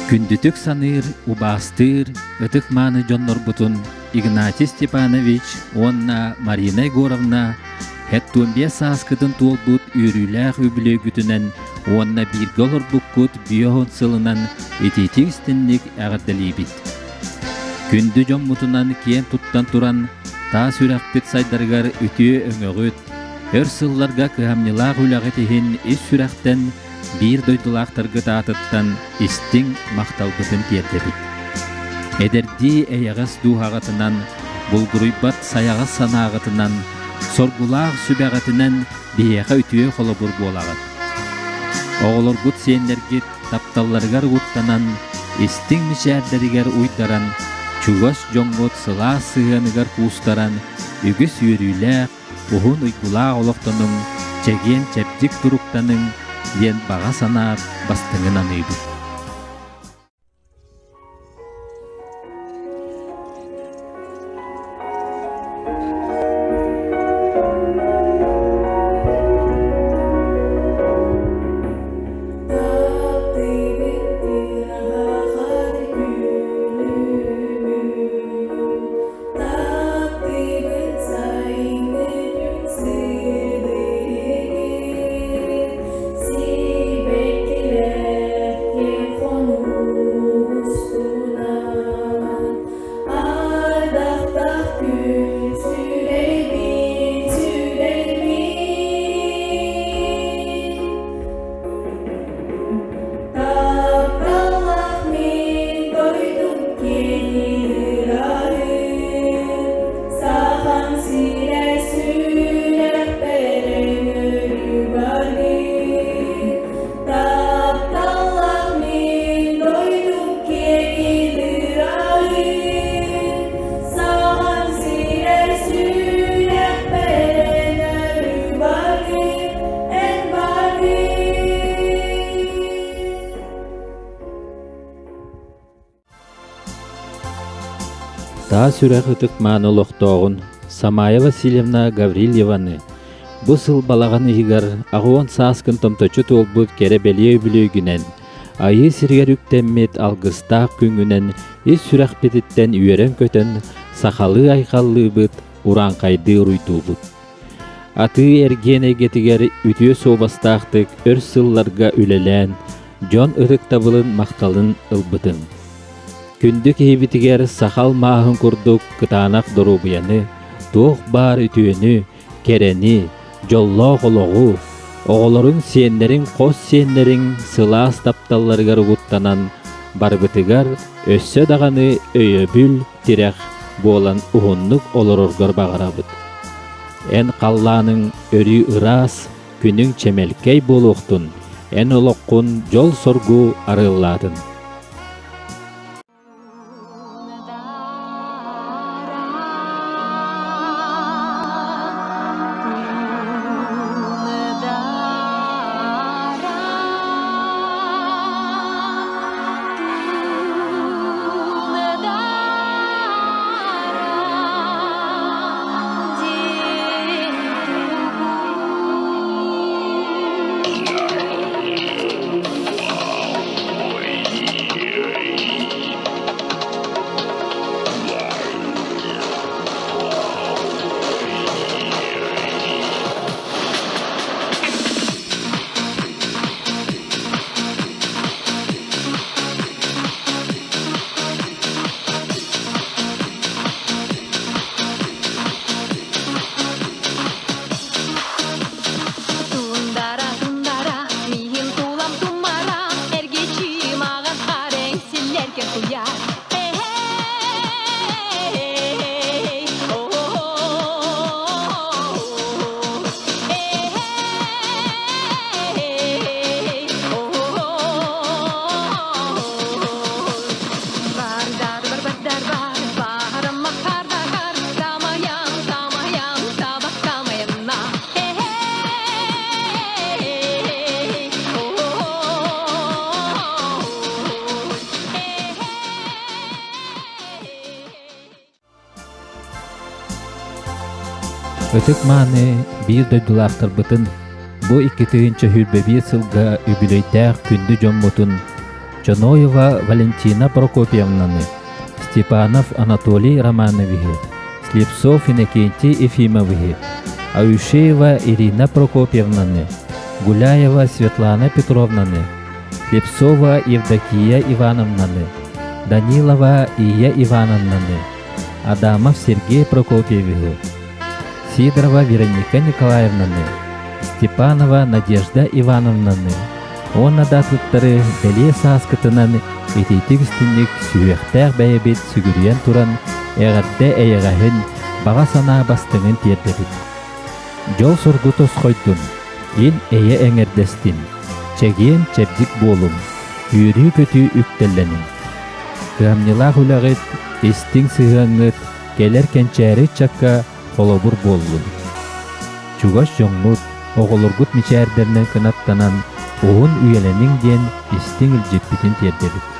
Күндүтүк саныыр, убаастыыр, ытык-мааны дьоннорбутун Игнатий Степанович уонна Марина Егоровна 75 сааскытын туолбут үөрүүлээх үбүлүөйгүтүнэн уонна бииргэ олорбуккут 50 сылынан итиитик истинник эҕэрдэлиибит. Күндү дьоммутунан киэн туттан туран, таас үрэхпит сайдарыгар үтүө өҥөҕүт, өр сылларга кыһамньылаах үлэҕит иһин ис сүрэхтэн биир дойдулаахтаргыт аатыттан истиҥ махталбытын тиэрдэбит. Эдэрдии эйэҕэс дууһаҕытынан, булгуруйбат сайаҕас санааҕытынан, соргулаах сүбэҕитинэн биһиэхэ үтүө холобур буолаҕыт. Оҕолоргут сиэннэргит тапталларыгар угуттанан, истиҥ мичээрдэригэр уйдаран, чугас дьоҥҥут сылаас сыһыаныгар куустаран, үгүс үөрүүлээх, уһун уйгулаах олохтонуҥ, чэгиэн-чэбдик туруктаныҥ диэн баҕа санаа бастыҥын аныыбыт. Таптыыбын сайыҥҥы күн сырдыгын, сибэккилэр киэҥ хонуу устунан, ардахтаах күн сүрэйбин сүрэйбин. Тапталлаах мин дойдум киэҥ ыраһын, Сахан сирэ сүрэхпэр өҥөрү баргын. Тапталлаах мин дойдум киэҥ ыраһын, Сахан сирэ сүрэхпэр өҥөрү баргын. Эн Таас үрэх ытык-мааны олохтооҕун Самая Васильевна Гаврильеваны бу сыл балаҕан ыйыгар 80 сааскын томточчу туолбут кэрэ-бэлиэ үбүлүөйгүнэн Айыы сиригэр үктэммит алгыстаах күҥҥүнэн ис сүрэхпититтэн үөрэн-көтөн сахалыы айхаллыыбыт, урааҥхайдыы уруйдуубут. Атыы-эргиэн эйгэтигэр үтүө суобастаахтык өр сылларга үлэлээн, дьон ытыктабылын, махталын ылбытын. Күндү киһибитигэр саха алмааһын курдук кытаанах доруобуйаны, туох баар үтүөнү, кэрэни, дьоллоох олоҕу, оҕолорун, сиэннэриҥ, хос сиэннэриҥ сылаас тапталларыгар угуттанан, барыбытыгар өссө даҕаны өйөбүл, тирэх буолан уһуннук олороргор баҕарабыт. Эн халлааныҥ өрүү ыраас, күнүҥ чэмэлкэй буолуохтун, эн олоххун дьол-соргу арыаллаатын. Тундара, тундара, миин тулам тумара, эргичи маған харең силлерге куяр. Эй, Ытык-мааны биир дойдулаахтарбытын бу 2021 сылга үбүлүөйдээх күндү дьоммутун Чоноева Валентина Прокопьевнаны, Степанов Анатолий Романовиһы, Слепцов Иннокентий Ефимовиһы, Аюшеева Ирина Прокопьевнаны, Гуляева Светлана Петровнаны, Слепцова Евдокия Ивановнаны, Данилова Ия Ивановнаны, Адамов Сергей Прокопьевиһы, Сидорова Вероника Николаевнаны, Степанова Надежда Ивановнаны уонна да атыттары бэлиэ сааскытынан итиитик истинник сүһүөхтээх бэйэбит сүгүрүйэн туран эҕэрдэ эйэҕэһин, баҕа санаа бастыҥын тиэрдэбит. Дьол-соргу тосхойдун, ил-эйэ эҥэрдэстин, чэгиэн-чэбдик буолуҥ, үөрүү-көтүү үктэллэниҥ. Кыһамньылаах үлэҕит, истиҥ сыһыаҥҥыт кэлэр кэнчээри ыччакка холобур буоллун. Чугас дьоҥҥут, оҕолоргут мичээрдэринэн кынаттанан, уһун үйэлэниҥ диэн истиҥ илдьиппитин тиэрдэбит.